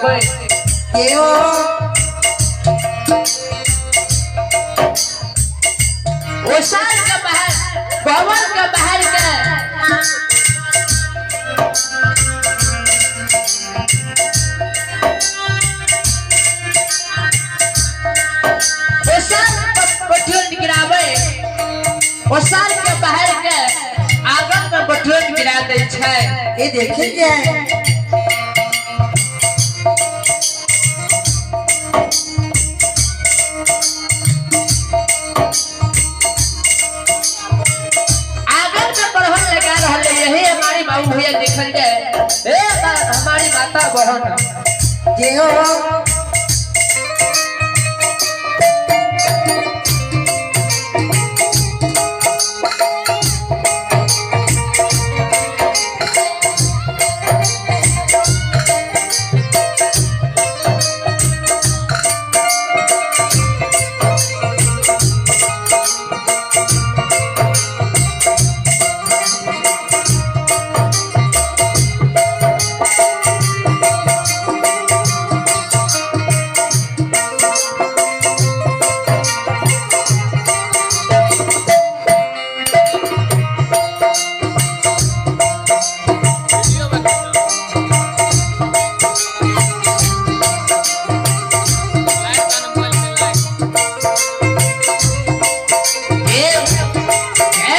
लगावे। ओसार के बाहर भवन के बाहर के ओसार बठियोन गिरावे, ओसार के बाहर के आंगन में बठियोन गिरा दै छै। ये देखे जाए। आंगन में बढ़न लगा रहा, यही हमारी बाबू भैया देखल जाए। ए हमारी माता बहन जय हो। ए ए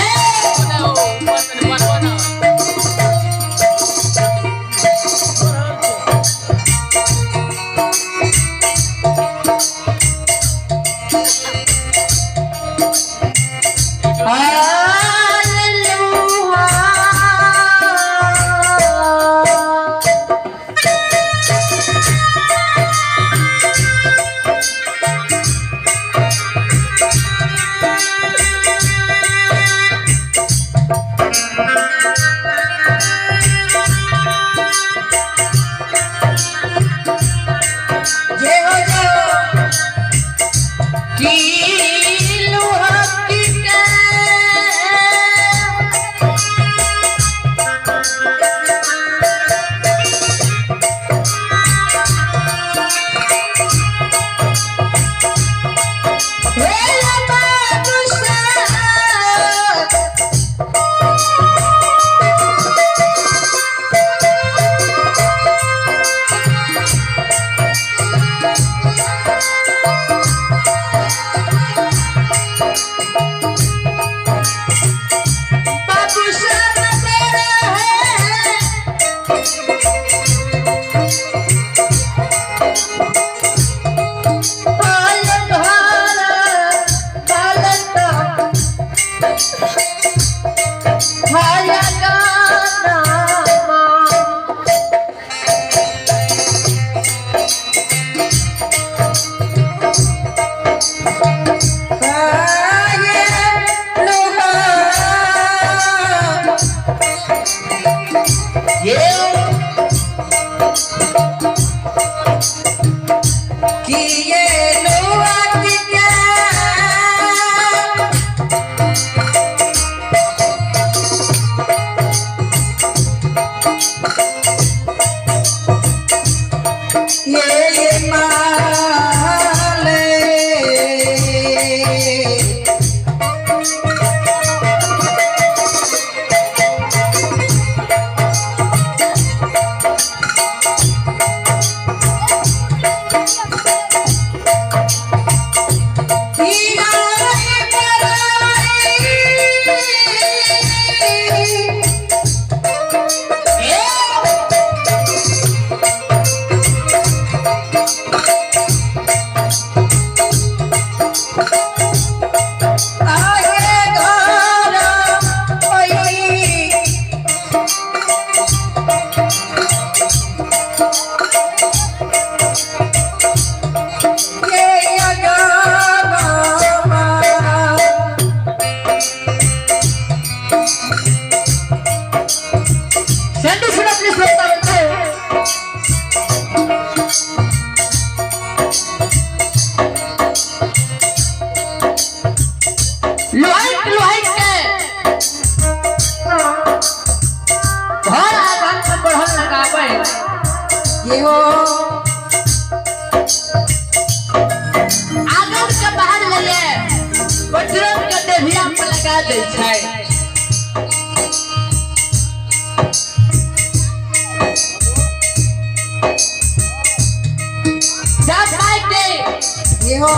हालेलुया। जय हो जय हो। की लोहा की के हे बादशाह, बाबू साहब तेरा है। पालन हारा पालन हाया गाना माँ। ये लोहा ये कि ये लोहा की क्या ये माले सेंडू सुनो प्लीज श्रोता बंधु। लोहाई लोहाई के घर आंगन में बढ़न लगावे। ये हो। दै छै। जब माय के ये हो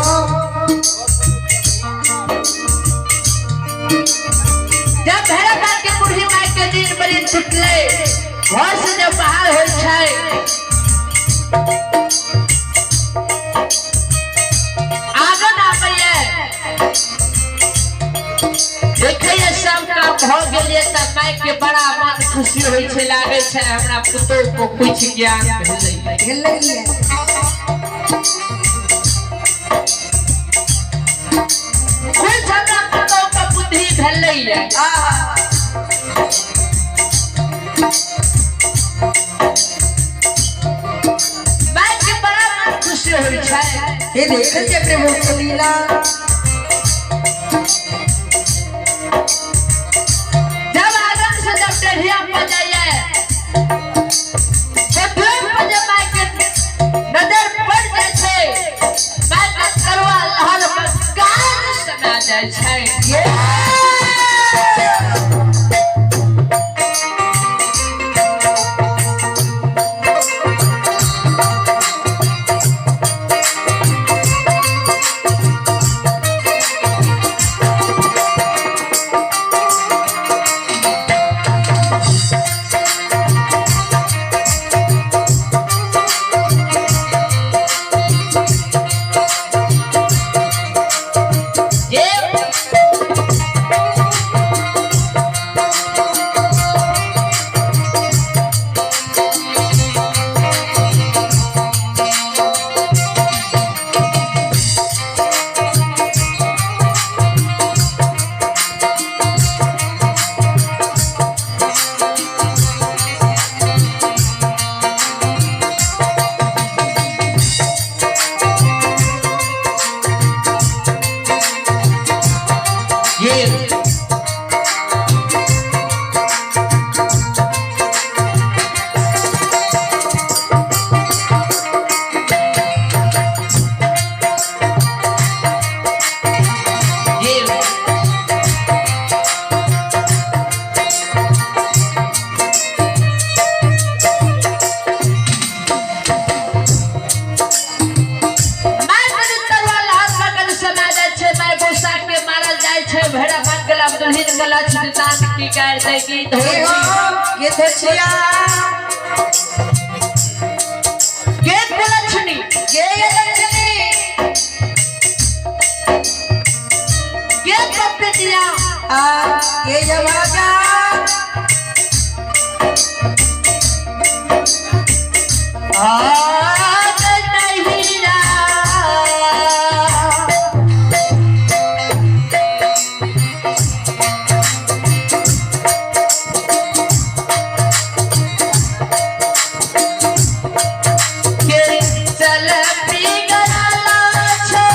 जब भैरव माय के बूढ़ी माय के नींद बड़ी टूटले, घर से जब बाहर होइ छै, आंगन आबैये, देखैये सब काम भऽ गेलियै तऽ माय के बड़ा मन खुशी होइ छै, लागै छै हमरा पुतोह को कुछ ज्ञान भेलै। भेलैये। कुछ हमरा पुतोह के बुद्धि भेलैये। आहा। माय के बड़ा मन खुशी होइ छै। ये देखल जे प्रभु के लीला। जब आंगन से जब डेढ़िया पर जाइए, तो पर जब माय के नजर पड़ जाइ छै, माय के तरुआ लहर पर गान समा जाइ छै। ये ये ये ये माय बड़ी तरुआ लहर बगल समा जाइ छै, माय गोसा के मारल जाइ छै, भेड़ा बन गेल दुल्हिन के लक्ष्मी दान की गारि दै की ये हो ये धोछिया। के लक्ष्मी ये लक्ष्मी। के कपिटिया आ ये यवागा। आग नहीं। के चल पिघला छो।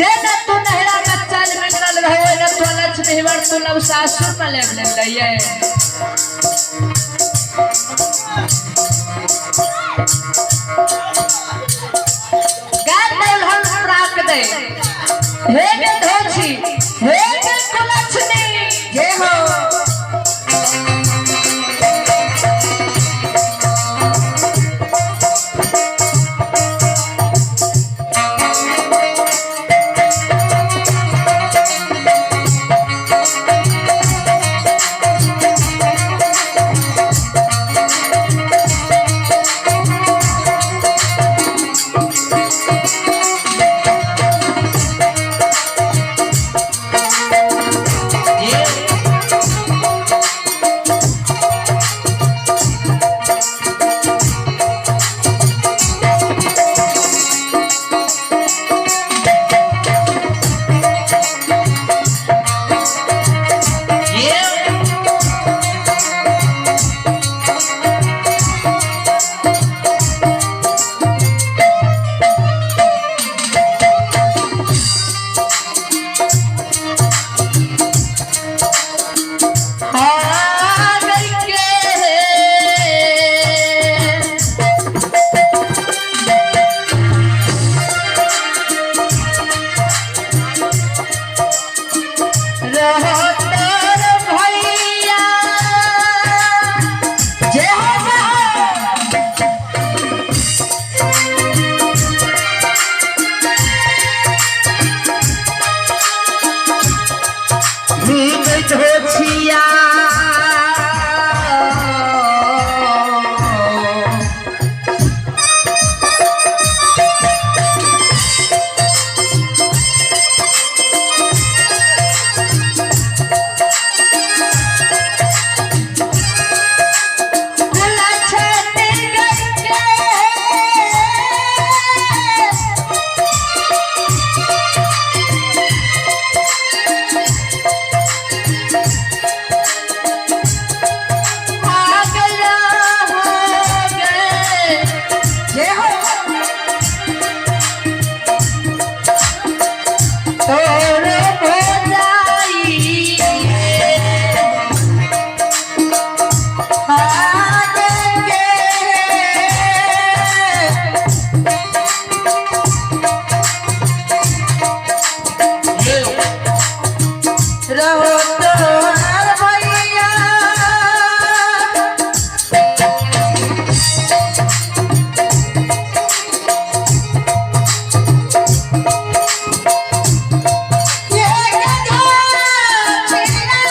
जे न तू नहरा में चल बिगड़ल रहो न तो लक्ष्मी हिवर तू लव सासुर में ले ले लइए। गाय दुल्हन प्राक दे हे गे धोछी हे गे कुलक्षणी। जय हो। जय हो जय हो। धोछिया जय हो। तोर भोजाई आगे के रहो तोहार भैया। ये गधा मेरा।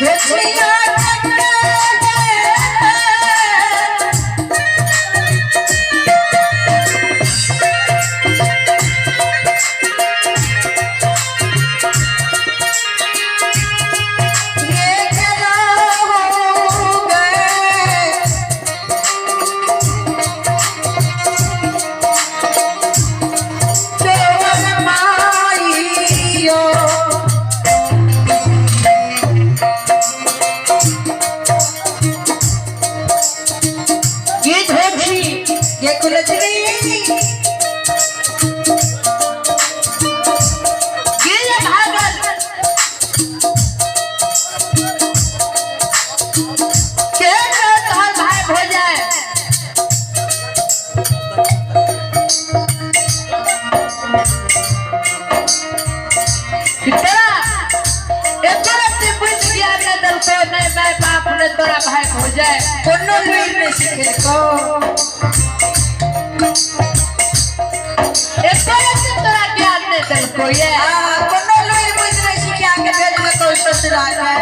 धोछिया ये गला हो गए। तोर माइयो। ये धोछी ये कुलछनी ये भागल के तोहर भाई हो जाए। कि तोरा एको रत्ती बुझ गया ने दलको नहीं मैं बाप ने तोरा भाई हो जाए। कोनो लुइर में सिखेलको। एको रत्ती तोरा ज्ञान ने दलको ये। आ कोनो लुइर बुझ नहीं सिखा के भेजलको ससुराल में।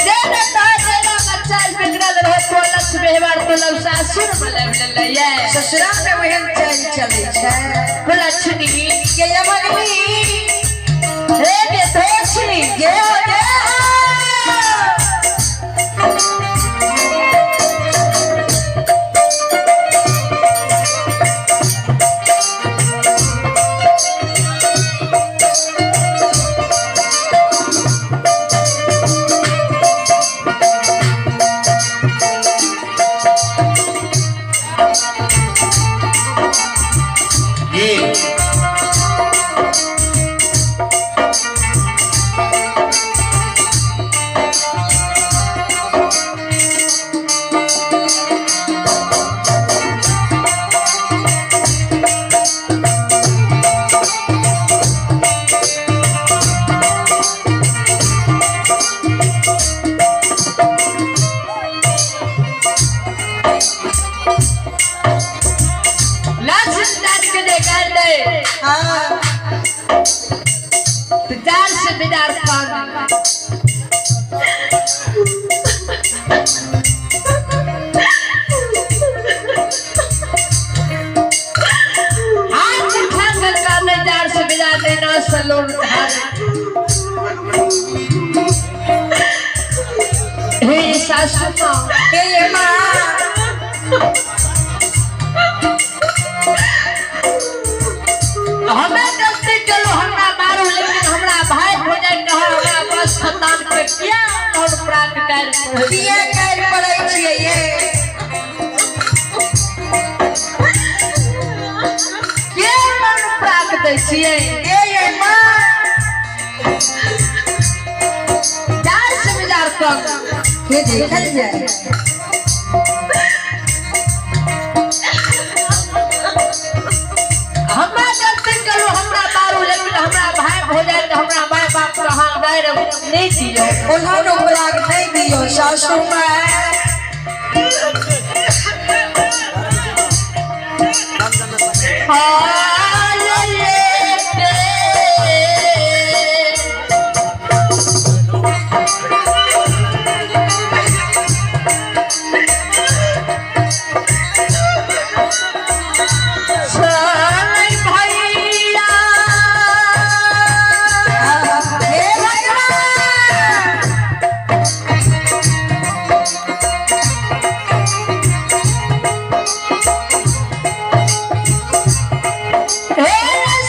जे ने तोहर बेटा बच्चा बिगड़ल रहो तो लक्ष्मी हेबार तो लव सासुर में ले लइए। ससुराल में ओहन चालि चलै छै। लक्ष्मी ये यमगनी हे गे धोछी जय हो जय हो। दे गाड़ दे। हाँ। तो जार से बिदार पान। हाथ उठा कर काने जार से बिदार देना सलोन धार। हे सासू माँ, हे माँ, हमें गलती चलो हमरा मारू, लेकिन हमरा भाई भौजाई कहो हमरा बस खतान के किया और प्राण कर किया कर पड़ै छियै ये? के मन प्राण दै छियै? हे ये माँ, जार से बिजार कर हे देखल जाए। हमरा गलती करू हमरा मारू, लेकिन हमरा भाई भौजाई के हमरा माय बाप कहाँ गए नहीं दियो, ओहन उपराग नहीं दियो सासू माँ। हे भगवान,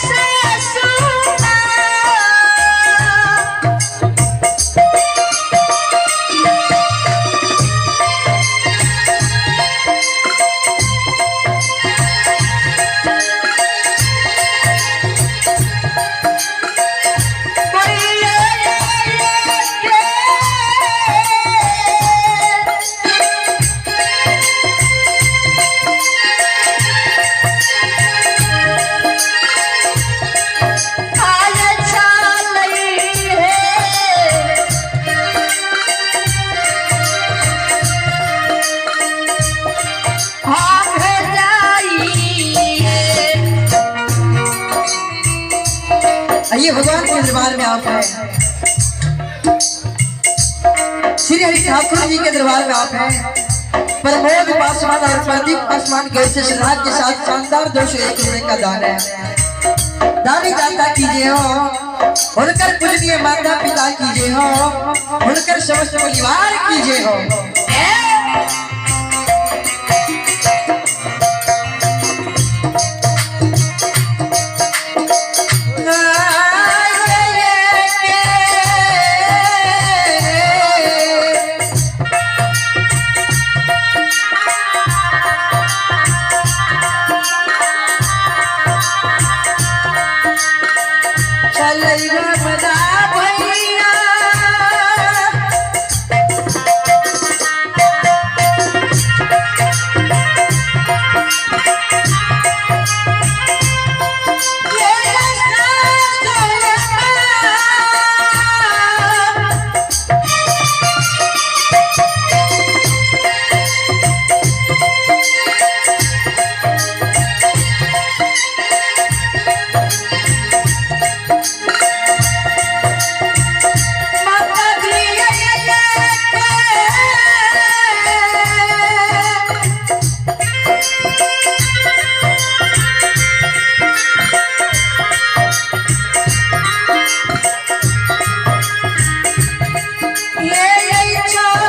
आइए भगवान के दरबार में आप हैं, श्री हरि ठाकुर जी के दरबार में आप हैं। प्रमोद पासवान और प्रदीप पासवान के से श्राद्ध के साथ शानदार 201 रुपए का दान है। दानी दाता कीजिए हो, उनकर पूजनीय माता पिता कीजिए हो, उनकर समस्त परिवार कीजिए हो।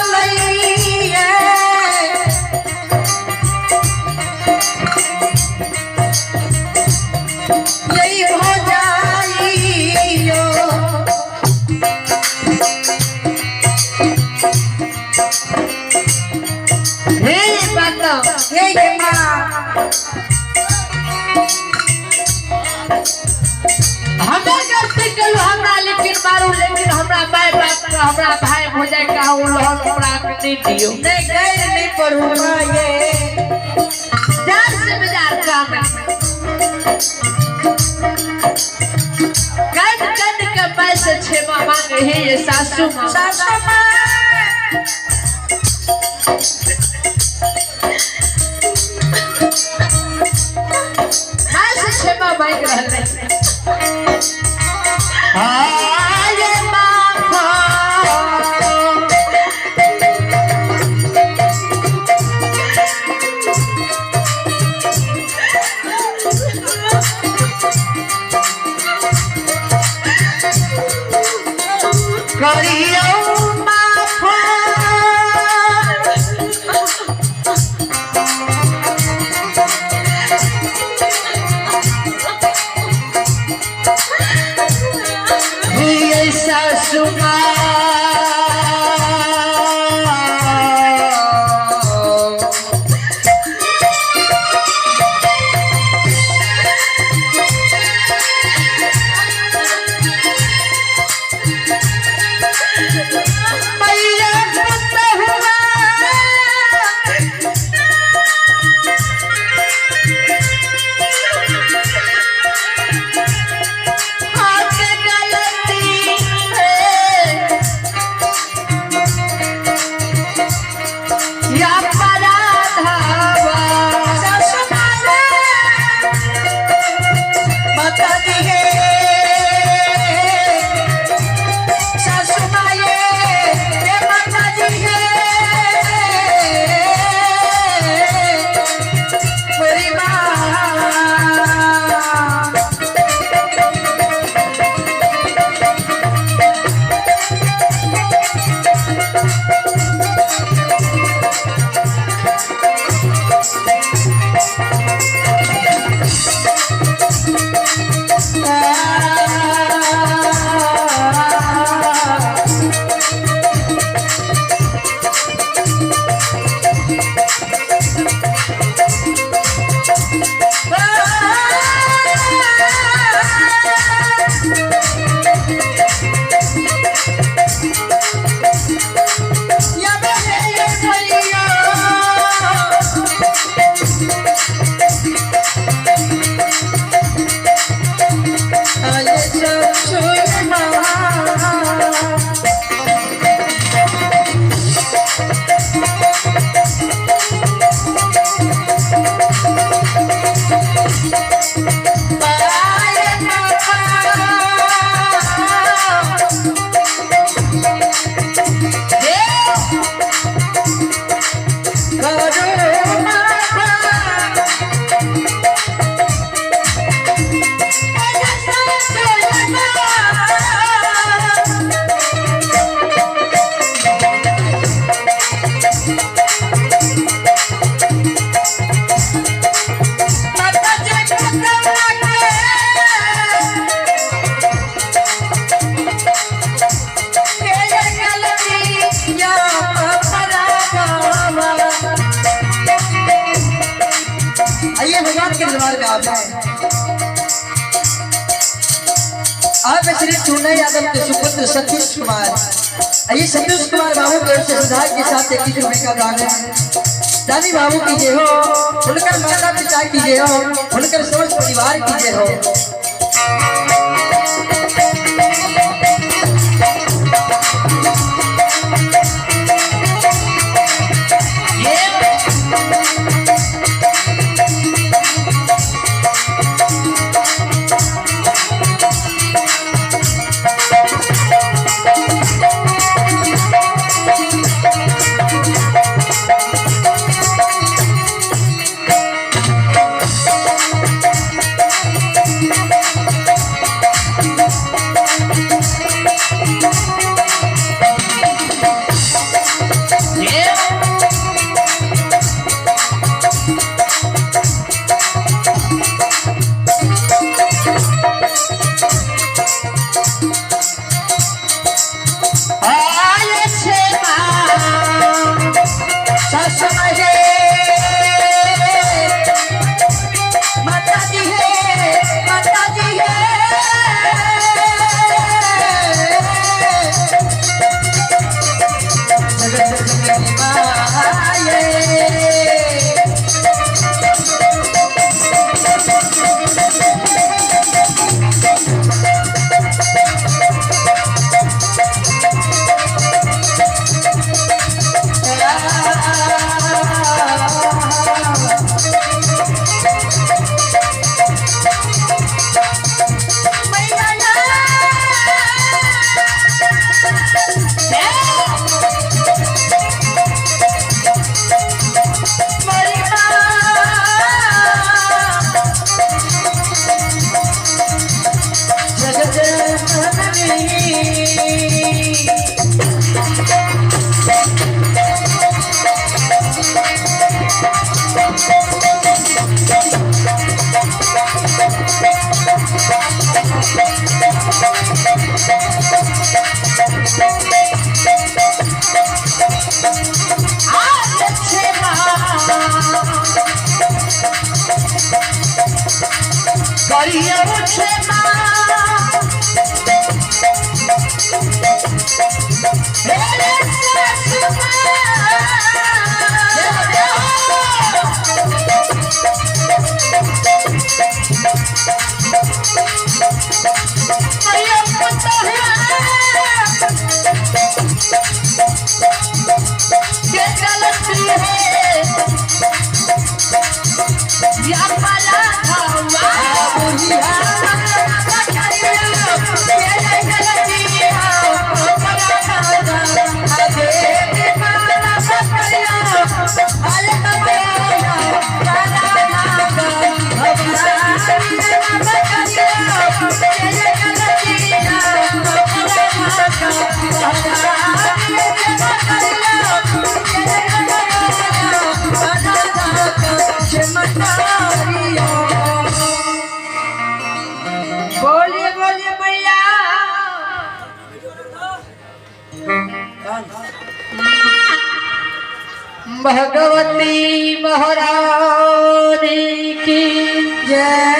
भैया, यही हो जाइयो। हे माता, हे माँ, हमें गलती करू हमरा लेकिन मारू, लेकिन हमरा माय बाप का हमरा भाई भौजाई का ओ लोहन प्राण नहीं दियो, नहीं गैर नहीं पढ़ू ये जार से बिजार काम कन कन के पैसे क्षमा मांगे। हे ये सासू माँ, सासू माँ, मैं से क्षमा मांगि रहल रही। आये माफा करियौ माफ। ये सासु माँ मैया पुतहुआ हाथ गलती है या पराधावा। सासु माँ माता जी है, सासु माँ ये माता जी है, मेरी माँ। आइए भगवान के दरबार में आप आए। आप श्री चूना यादव के सुपुत्र सतीश कुमार, आइए सतीश कुमार बाबू के ओर से श्रद्धा के साथ 21 रुपए का दान है। दानी बाबू की जय हो, उनकर माता पिता की जय हो, उनकर समस्त परिवार की जय हो। ये करियो क्षमा। हे सासु बोलिए बोलिए मैया। भगवती महारानी की जय।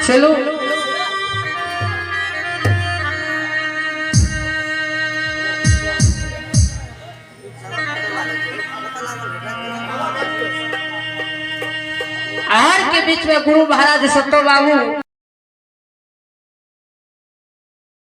चलो आहार के बीच में गुरु महाराज सत्तो बाबू।